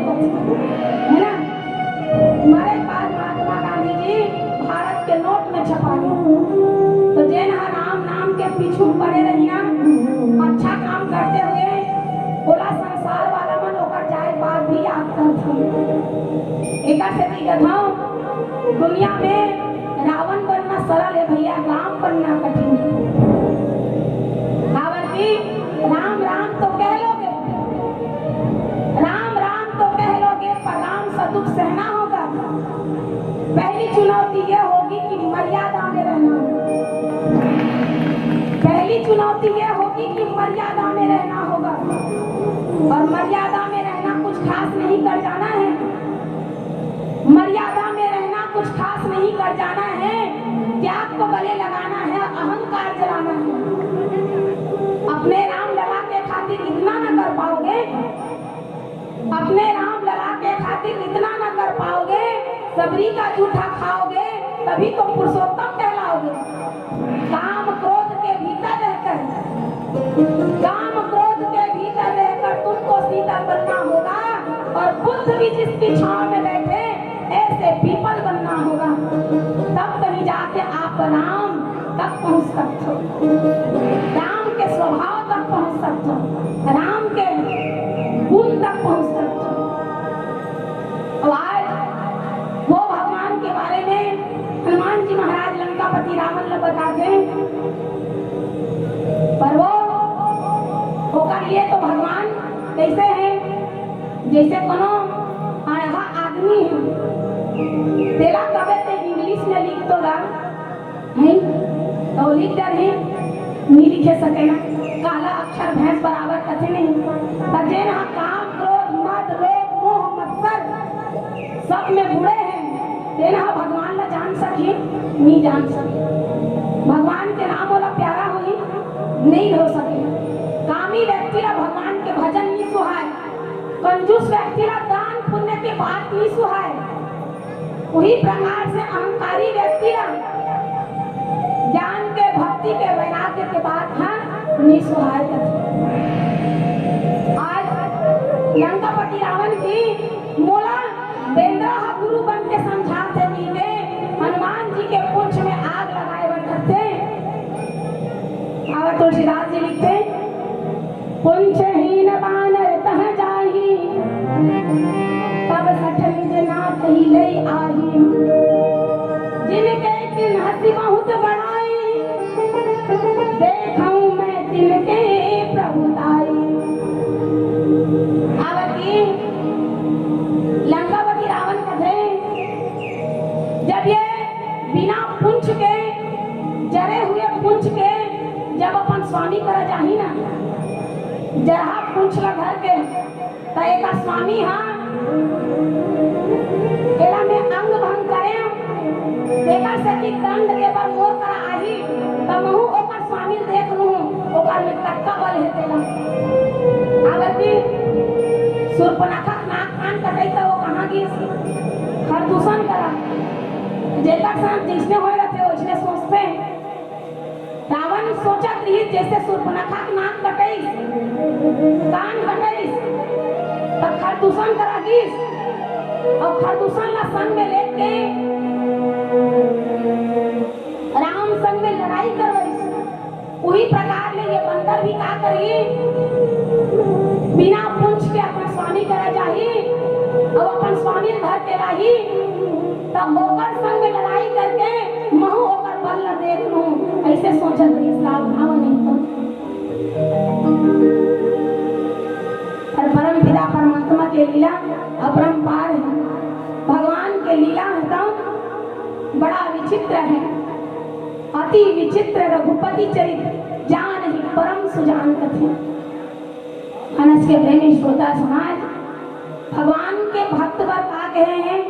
है ना? मरे के बाद महात्मा गांधी जी भारत के नोट में छपा गे। तो जेन ह राम नाम के पीछू पड़े रहिया, अच्छा काम करते हुए, ओला संसार वाला मन ओकर जाए के बाद भी याद करथे। एकर सेती कथौं, दुनिया में रावण बनना सरल है भैया, राम बनना कठिन है। काबर कि राम राम तो कह लोगे, राम राम तो कह लोगे, पर राम सा दुख सहना होगा। पहली चुनौती यह होगी कि मर्यादा में रहना होगा। पहली चुनौती यह होगी कि मर्यादा में रहना होगा। और मर्यादा में रहना कुछ खास नहीं कर जाना है। मर्यादा में रहना कुछ खास नहीं कर जाना है। त्याग को गले लगाना है, अहंकार जलाना है। अपने राम लला के खातिर इतना ना कर पाओगे, अपने राम लला के खातिर इतना ना कर पाओगे, सबरी का जूठा खाओगे, तभी तो पुरुषोत्तम कहलाओगे। काम क्रोध के भीतर रहकर, काम क्रोध के भीतर रहकर तुमको शीतल बनना होगा। और बुद्ध भी जिसकी छांव में बैठे, ऐसे पीपल बनना होगा, तब कहीं जाके आप राम तक पहुंच सकते हो, राम के स्वभाव तक पहुंच सकते हो, राम के गुण तक पहुंच सकते हो। तो आज वो भगवान के बारे में हनुमान जी महाराज लंकापति रावण ला बताथे, पर वो, ओकर लिए तो भगवान कैसे है, जैसे कोनो अड़हा आदमी है, तेला कबे ते इंग्लिश में लिख तो गा, नहीं तो लिख डर है, नहीं लिखे सके ना। काला अक्षर भैंस बराबर कथे नहीं। त जेन हा काम, क्रोध, मद, लोभ, मोह, मत्सर सब में बुड़े हैं, तेन हा भगवान ला जान सकी, नहीं जान सकी। भगवान के नाम ओला प्यारा होही, नहीं हो सके। कामी व्यक्ति ला भगवान के भजन नहीं सुहाय, कंजूस व्यक्ति ला दान पुण्य के बात नहीं सुहाय। उही प्रकार से अहंकारी व्यक्ति ला ज्ञान के, भक्ति के, वैराग्य के बात ह नि सुहाय कथे। आज लंकापति रावण भी मोला बेंदरा ह गुरु बन के समझाथे, नीते हनुमान जी के पूंछ में आग लगाए बर धरथे। आवा तुलसीदास जी लिखथे, पुंछहीन बानर तह जाही, तब सठ निज नाथ ही लई आही। जिनके तिन्हसी बहुत बड़ाई, देखऊं मैं तिनके प्रभुताई। आवती लंकापति रावण कथे, जब ये बिना पूंछ के, जरे हुए पूंछ के जब अपन स्वामी करा जाही ना, जरहा पूंछ ला धर के, त एकर स्वामी हा, एला मैं अंग भंग करेंव, तेकर सेती दंड देबर मोर करा आही, त महू ओकर स्वामी ल देख लूं, ओकर में कतका बल हे तेला। आवती सूर्पनखा के नाक कान कटई त वो कहाँ गिस? खरदूषण करा। जेकर साथ जइसने होए रथे, वइसने सोचथे। रावण सोचत रिहिस, जइसे सूर्पनखा के नाक कटइस, कान कटइस, त खरदूषण करा गिस, अउ खरदूषण ला संग में लेके राम संग में लड़ाई करवइस। उही प्रकार ले ये बंदर भी का करही, बिना पूंछ के अपन स्वामी करा जाही, अउ अपन स्वामी ल धर के लाही, त ओकर संग लड़ाई करके महू ओकर बल ल देख लूं, अइसे सोचत रहिस रावण। नहीं तो पर परम पिता परमात्मा के लीला अपरंपार है। भगवान के लीला ह तो बड़ा विचित्र है। अति विचित्र रघुपति चरित, जानहि परम सुजान कथे। हनस के प्रेमी श्रोता समाज, भगवान के भक्त बर का कहे हैं?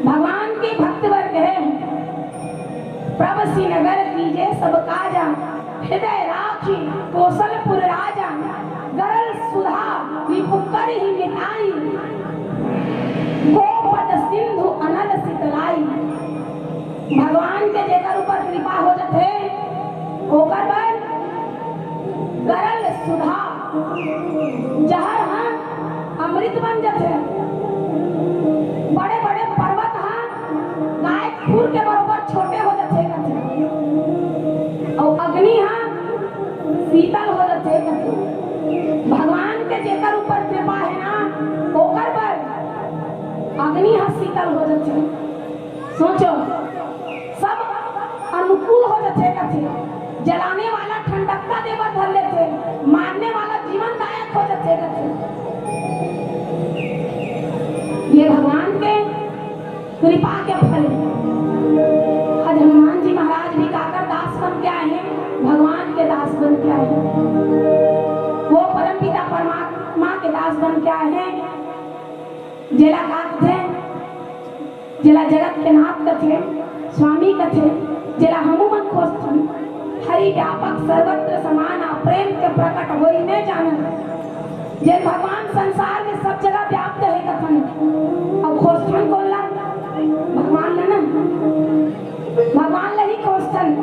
भगवान के भक्त बर कहे हैं, प्रभ श्रीनगर कीजे सब काजा, हृदय राखी कोसलपुर राजा, गरल सुधा रिपु करहि मिटाई, गोपद सिंधु अनल सितलाई। भगवान के जेकर ऊपर कृपा हो जथे, ओकर बर गरल सुधा, जहर ह अमृत बन जथे। बड़े-बड़े पर्वत ह गाय खुर के बरोबर छोटे हो जथे कथे, अउ अग्नि ह शीतल हो जथे कथे। भगवान के जेकर ऊपर कृपा हे ना, ओकर बर अग्नि ह शीतल हो जथे। सोचो, सब अनुकूल हो जथे कथे, जलाने वाला ठंडकता देबर धर लेथे, मारने वाला जीवनदायक हो जथे कथे। ये भगवान के कृपा के फल। आज हनुमान जी महाराज भी काकर दास बन के आए हैं, भगवान के दास बन के आए हैं। वो परमपिता परमात्मा के दास बन के आए हैं। जेला का कथे, जेला जगत के नाथ कथे, स्वामी कथे, जेला हमू मन खोजथन। हरि व्यापक सर्वत्र समाना, प्रेम के प्रकट होई में जानन। जेन भगवान संसार में सब जगह व्याप्त हे कथन, अउ खोजथन कोन ला? भगवान ला ना, भगवान ला ही खोजथन।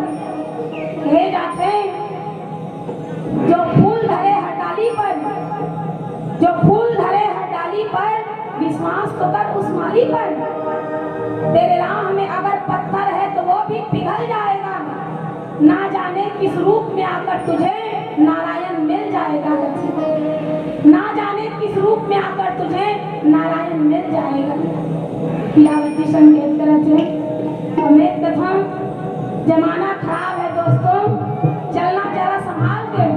कहे जाथे, जो फूल धरे हर डाली पर, जो फूल धरे हर डाली पर, विश्वास तो कर उस माली पर। तेरे राह में अगर पत्थर है तो वो भी पिघल जाएगा। ना जाने किस रूप में आकर तुझे नारायण मिल जाएगा। ना जाने किस रूप में आकर तुझे नारायण मिल जाएगा। पीलावती संकेत करत हे। अमृत कथा। जमाना खराब है दोस्तों, चलना जरा संभाल के।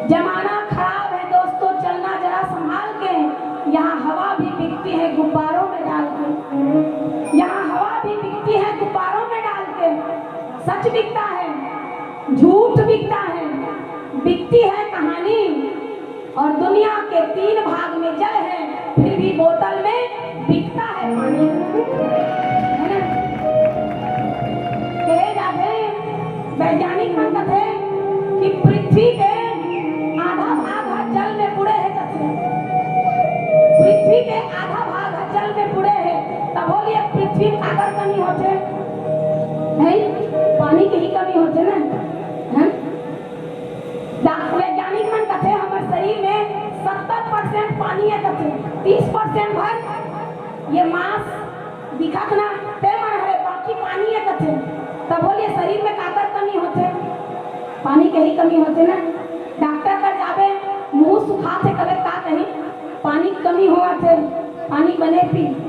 जमाना खराब है दोस्तों, चलना जरा संभाल के। यहाँ हवा भी बिकती है गुब्बारों में डाल के। यहाँ हवा भी बिकती है गुब्बारों में डाल के। सच बिकता है, झूठ बिकता है, बिकती है कहानी। और दुनिया के तीन भाग में जल है, फिर भी बोतल में बिकता है पानी। है ना? कहे जाथे, वैज्ञानिक मन कथे कि पृथ्वी के आधा भाग ह जल में बुड़े हे कथे। पृथ्वी के आधा भाग ह जल में बुड़े हे, तभो ले पृथ्वी काकर कमी होथे? नहीं, पानी के ही कमी होथे ना, है? डॉक्टर वैज्ञानिक मन कथे हमर शरीर में सत्तर परसेंट पानी हे कथे, तीस परसेंट भर ये मांस दिखत ना, ते मन हरे, बाकी पानी हे कथे। तभो ले शरीर में काकर कमी होथे? पानी के ही कमी होथे ना। डॉक्टर कर जाबे, मुंह सुखाथे, कबे का कही, पानी के कमी होवत हे, पानी बने पी।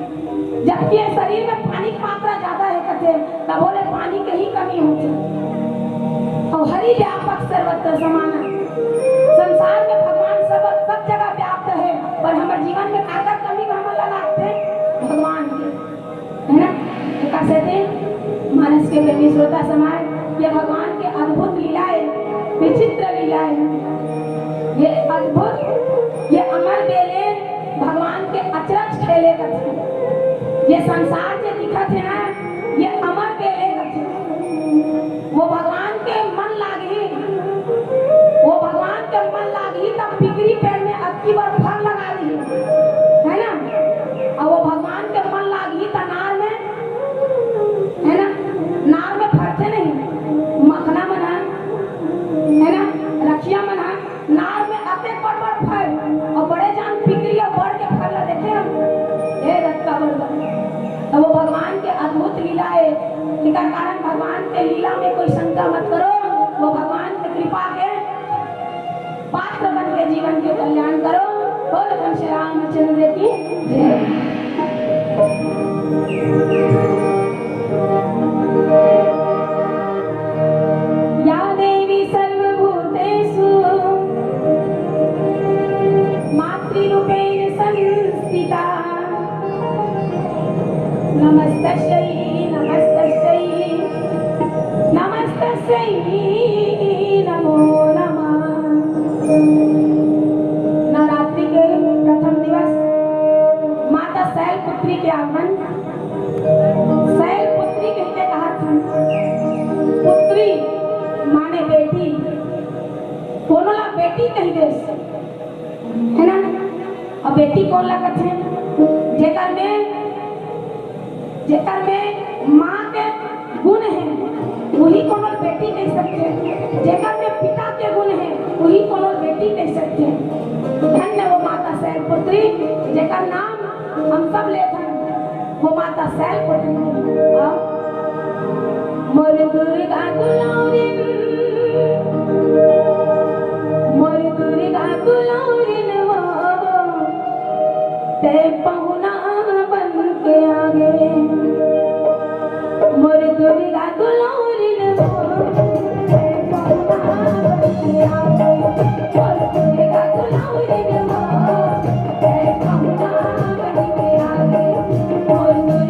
जबकि ये शरीर में पानी की मात्रा ज्यादा हे कथे, तभो ले पानी के ही कमी होथे। अउ हरि व्यापक सर्वत्र समाना, संसार में भगवान सब, सब जगह व्याप्त हे, पर हमर जीवन में काकर कमी में हमन ला लागथे? भगवान के। है ना? एकर सेती मानस के प्रेमी श्रोता समाज, ये भगवान के अद्भुत लीला हे, विचित्र लीला हे। ये अद्भुत, ये अमर बेले भगवान के अचरज खेले कथे। ये संसार जे दिखत हे ना, ये अमर बेले कथे। वो भगवान के मन लागही, वो भगवान के मन लागही, तब पिपरी पेड़ में अतकी बर फर लगा दिही, है ना? अउ वो भगवान के मन लागही, त नार में, है ना, नार में फरथे नहीं, मखना मन ह, है ना, रखिया मन ह, नार में अतेक बड़-बड़ फर अउ बड़े जान पिपरी अउ बड़ के फर ला देखे हम। ए रतका बड़-बड़। त वो भगवान के अद्भुत लीला हे। एकर कारण भगवान के लीला में कोई शंका मत करो। वो भगवान के कृपा के पात्र बन के जीवन के कल्याण करो। बोल भगवान श्री रामचंद्र की जय। या देवी सर्वभूतेषु मातृरूपेण संस्थिता। नमस्तस्यै, नमस्तस्यै, नमस्तस्यै नमो नमः। नवरात्रि के प्रथम दिवस माता शैलपुत्री के आगमन। शैलपुत्री कहिके कहत हन। पुत्री माने बेटी, कोनो ला बेटी कहि देस, है ना? अउ बेटी कोन ला कथे? जेकर में, जेकर में माँ के गुण हे, उही कोनो बेटी कहि सकथे। जेकर में पिता के गुण हे, उही कोनो बेटी कहि सकथे। धन्य वो माता शैलपुत्री, जेकर नाम हम सब लेथन, वो माता शैलपुत्री। हाँ। मोर दुर्गा दुलारिन, मोर दुर्गा दुलारिन वो, ते पहुना बन के आगे। मोर दुर्गा दुलारिन वो, ते पहुना बन के आगे। मोर दुर्गा दुलारिन वो, ते पहुना बन के आगे। मोर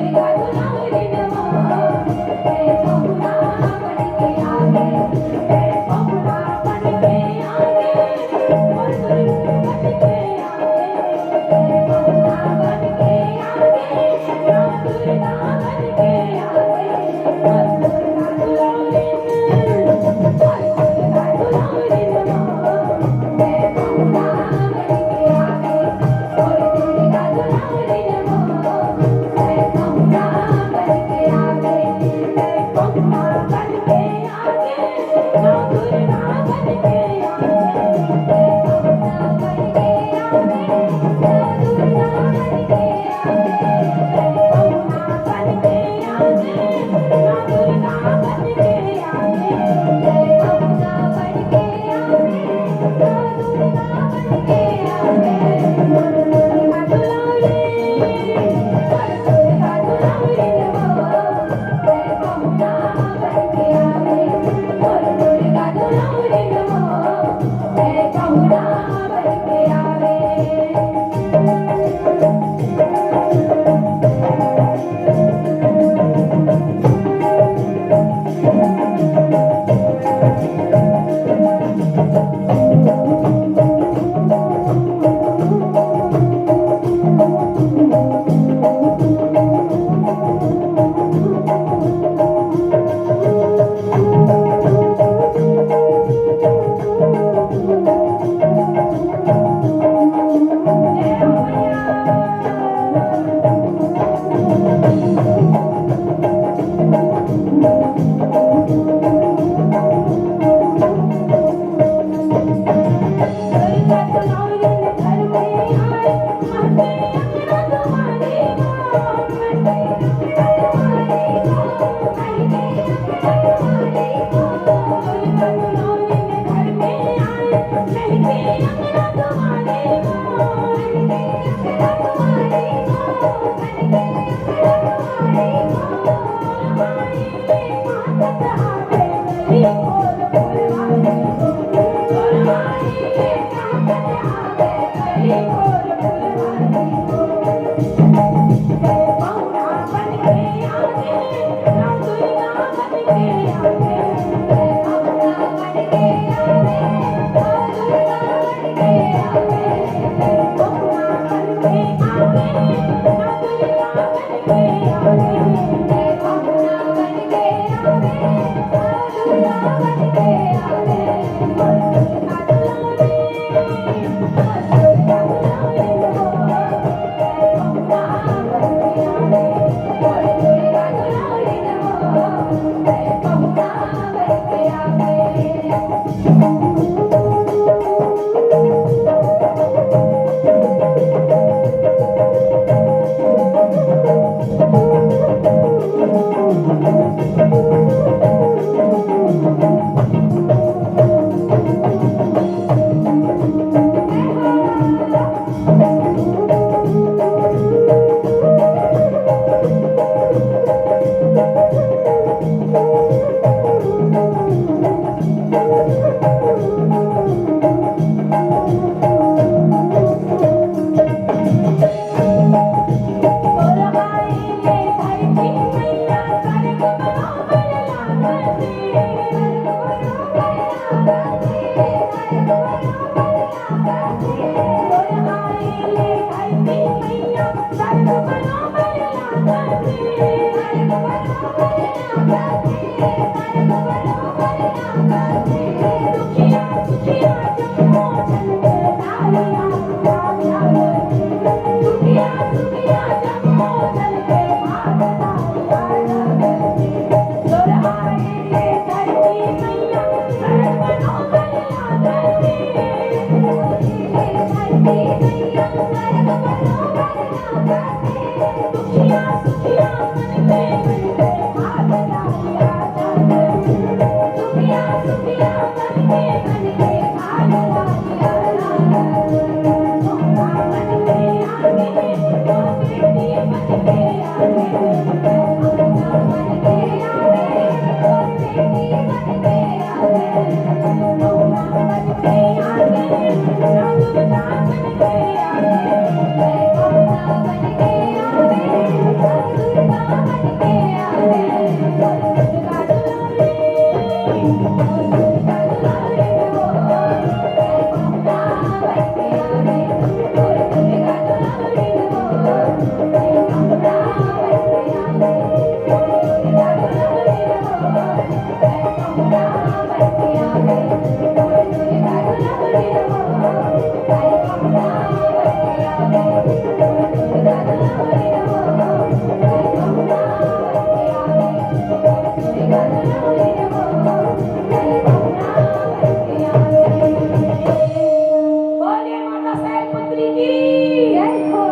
बोलिए माता शैलपुत्री की जय हो।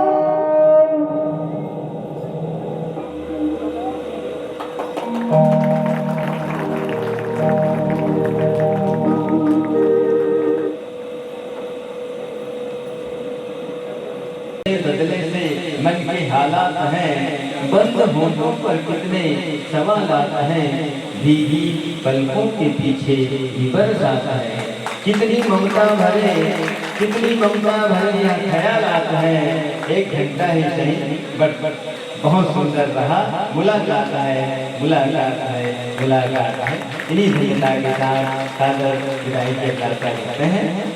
बदले से मन के हालात हैं, बंद होठों पर कितने सवालात हैं, भीगी पलकों के पीछे भी बरसात है। कितनी ममता भरे, कितनी ममता भरे यह ख्यालात हैं। एक घंटा ही सही, but, but बहुत सुंदर रहा। मुलाकात है, मुलाकात है, मुलाकात है। इन्हीं धन्यता के साथ सादर विदाई की यात्रा करते हैं।